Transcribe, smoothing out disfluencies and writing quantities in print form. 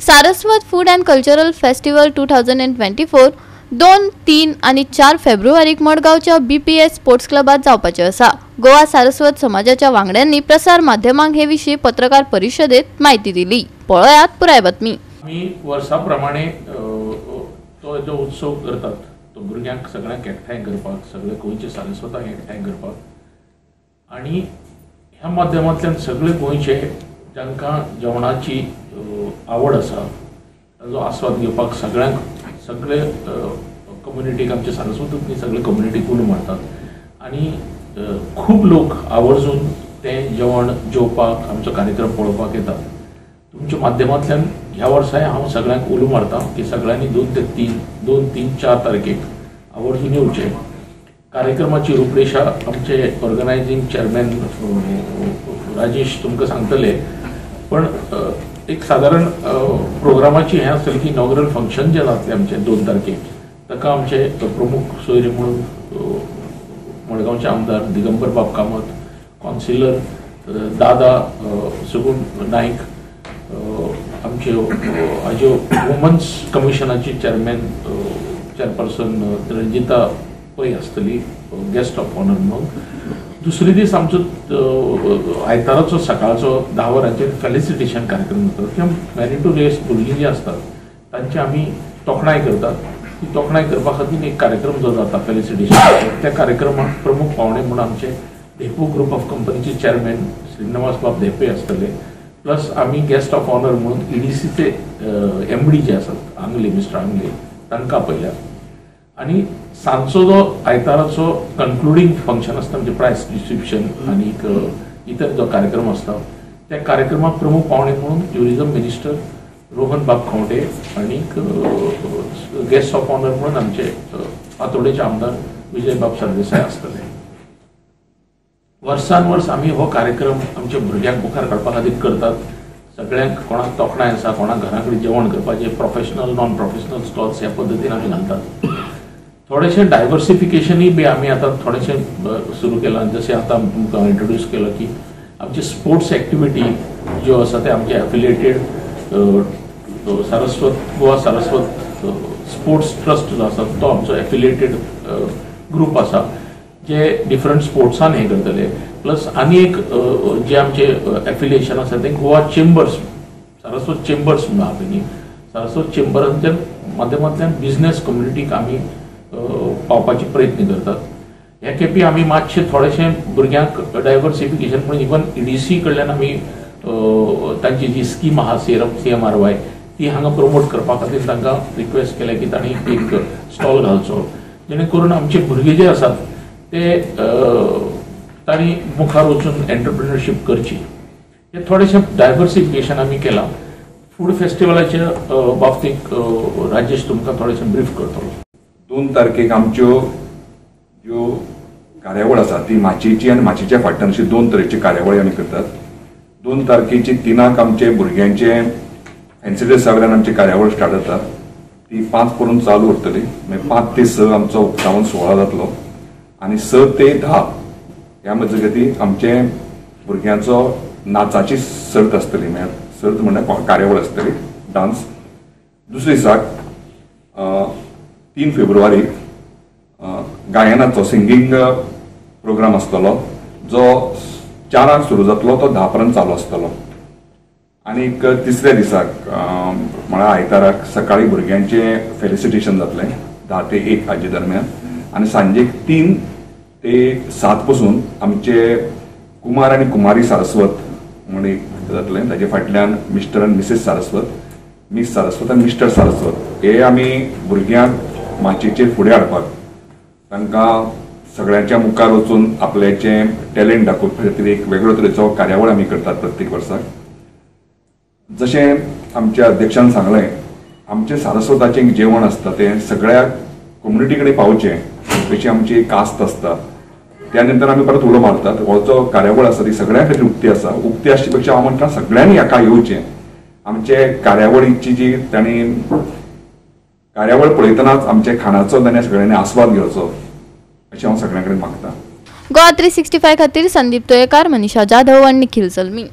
Saraswat food and cultural festival 2024 2, 3 आनी 4 फेब्रुवारीक मडगांवच्या BPS sports क्लबात जावपाचें आसा. गोवा सारस्वत समाजाच्या वांगड्यांनी प्रसार माध्यमांक हे विशीं पत्रकार परिशदेत म्हायती दिली. पळयात पुराय बातमी. आमी वर्सा प्रमाणे तो जो उत्सव करतात तो भुरग्यांक सगळ्यांक एकठांय करपाक, सगळे गोंयचे सारस्वतांक एकठांय करपाक आनी ह्या माध्यमांतल्यान सगळे गोंयचे जांकां जेवणाची आवड आसा ताजो आस्वाद घेवपाक सगळ्यांक सगळे कम्युनिटीक, आमचे सारस्वतूच न्ही सगळे कम्युनिटीक उलो मारतात आनी खूब लोक आवर्जून तें जेवण जेवपाक आमचो कार्यक्रम पळोवपाक येतात. तुमच्या माध्यमांतल्यान ह्या वर्साय हांव सगळ्यांक उलो मारता की सगळ्यांनी 2, 3, 4 तारखेक आवर्जून येवचें. कार्यक्रमाची रूपरेशा आमचे ऑर्गनायझींग चेअरमॅन राजेश तुमकां सांगतले, पण एक सादारण प्रोग्रामाची हें आसतलें की इनॉग्रल फंक्शन जें जातलें आमचें 2 तारखेक, ताका आमचे प्रमुख सोयरे म्हणून मडगांवचे आमदार दिगंबर बाब कामत, कौन्सिलर दादा सगुण नायक, आमच्यो हाज्यो वुमन्स कमिशनाची चेअरपर्सन रंजिता पै आसतली गेस्ट ऑफ ऑनर म्हणून. दुसरे दीस आमचो आयताराचो सकाळचो 10 वरांचेर फेलिसिटेशन कार्यक्रम जाता किंवा मॅरिटोरियस भुरगीं जीं आसतात तांची आमी तोखणाय करतात. ती तोखणाय करपा खातीर एक कार्यक्रम जो जाता फेलिसिटेशन, त्या कार्यक्रमाक प्रमुख पावणे म्हणून आमचे धेंपो ग्रुप ऑफ कंपनीचे चेअरमॅन श्रीनिवास बाब धेंपे आसतले. प्लस आमी गेस्ट ऑफ ऑनर म्हणून EDCचे MD जे आसात आंगले, मिस्टर आंगले, तांकां आपयल्यात. आनी सांजचो जो आयताराचो कन्क्लुडींग फंक्शन आसता म्हणजे प्रायज डिस्ट्रिब्युशन आनी इतर जो कार्यक्रम आसता त्या कार्यक्रमाक प्रमुख पावणे म्हणून ट्युरिजम मिनिस्टर रोहन बाब खंवटे आनी गेस्ट ऑफ ऑनर म्हणून आमचे फातोडेचे आमदार विजय बाब सरदेसाय आसतले. वर्सान वर्स आमी हो कार्यक्रम आमच्या भुरग्यांक मुखार काडपा खातीर करतात. सगळ्यांक कोणाक तोखणाय आसा, कोणाक घरा कडेन जेवण करपाचें, प्रोफेशनल नॉन प्रोफेशनल स्टॉल्स ह्या पद्दतीन आमी घालतात. थोडेशें डायवर्सिफिकेशनूय बी आमी आतां थोडेशें सुरू केलां. जशें आतां तुमकां इंट्रोड्यूस केलां की आमची स्पोर्ट्स एक्टिविटी ज्यो आसा ते आमचे affiliated Saraswat Goa Saraswat sports trust जो आसा तो आमचो एफिलिएटेड ग्रूप आसा जे डिफरंट स्पोर्ट्सान हें करतले. प्लस आनी एक जे आमचे एफिलिएशन आसा तें गोवा चेंबर्स, सारस्वत चेंबर्स म्हणून आहा न्ही, सारस्वत चेंबरांच्या माध्यमांतल्यान बिजनेस कम्युनिटीक आमी पावपाचे प्रयत्न करतात. ह्या खेपी आमी मातशें थोडेशें भुरग्यांक डायवर्सिफिकेशन म्हणून इवन EDC कडल्यान आमी तांची जी स्कीम आहा CMRY ती हांगा प्रमोट करपा खातीर तांकां रिक्वेस्ट केल्या की तांणी एक स्टॉल घालचो, जेणे करून आमचे भुरगे जे आसात ते तांणी मुखार वचून एंटरप्रिनरशीप करची. हे थोडेशें डायवर्सिफिकेशन आमी केलां. फूड फेस्टिवलाच्या बाबतींत राजेश तुमकां थोडेशें ब्रीफ करतलो. 2 तारखेक आमच्यो ज्यो कार्यावळ आसा ती माचयेची आनी माचयेच्या फाटल्यान अशी 2 तरेची कार्यावळी आमी करतात. 2 तारखेची 3 आमचे भुरग्यांचे फॅन्सी ड्रेसा वयल्यान आमची कार्यावळ स्टार्ट जाता, ती 5 पर्यंत चालू उरतली. मागीर 5 ते 6 आमचो उक्तावण सुवाळो जातलो आनी 6 ते 10 ह्या मजगती आमचे भुरग्यांचो नाचाची सर्त आसतली, म्हळ्यार सर्त म्हणल्यार कार्यावळ आसतली डान्स. दुसरे दिसाक 3 फेब्रुवारीक गायनाचो सिंगींग प्रोग्राम आसतलो जो 4 सुरू जातलो, तो 10 पर्यंत चालू आसतलो. आनीक तिसऱ्या दिसाक म्हळ्यार आयताराक सकाळी भुरग्यांचें फेलिसिटेशन जातलें 10 ते 1 हाजे दरम्यान आनी सांजेक 3 ते 7 पसून आमचे कुमार आनी कुमारी सारस्वत म्हूण एक जातलें, ताजे फाटल्यान मिस्टर आनी मिसेस सारस्वत, मिस सारस्वत आनी मिस्टर सारस्वत हे आमी भुरग्यांक माचयेचेर फुडें हाडपाक, तांकां सगळ्यांच्या मुखार वचून आपल्याचें टॅलंट दाखोवपा खातीर एक वेगळो तरेचो कार्यावळ आमी करतात प्रत्येक वर्साक. जशें आमच्या अध्यक्षान सांगलें, आमचें सारस्वताचें जेवण आसता तें सगळ्या कम्युनिटी कडेन पावचें अशी आमची कास्त आसता. त्या नंतर आमी परत उलो मारतात. हो जो कार्यावळ आसा ती सगळ्यां खातीर उक्ती आसा. उक्ती आसचे पेक्षा हांव म्हणटा सगळ्यांनी हाका येवचें. आमचे कार्यावळीची जी तांणी कार्यावळ पळयतनाच आमच्या खाणाचो ताणें सगळ्यांनी आस्वाद घेवचो अशें हांव सगळ्यां कडेन मागता. गोवा 365 खातीर संदीप तोयेकार, मनीषा जाधव आनी निखिल सलमी.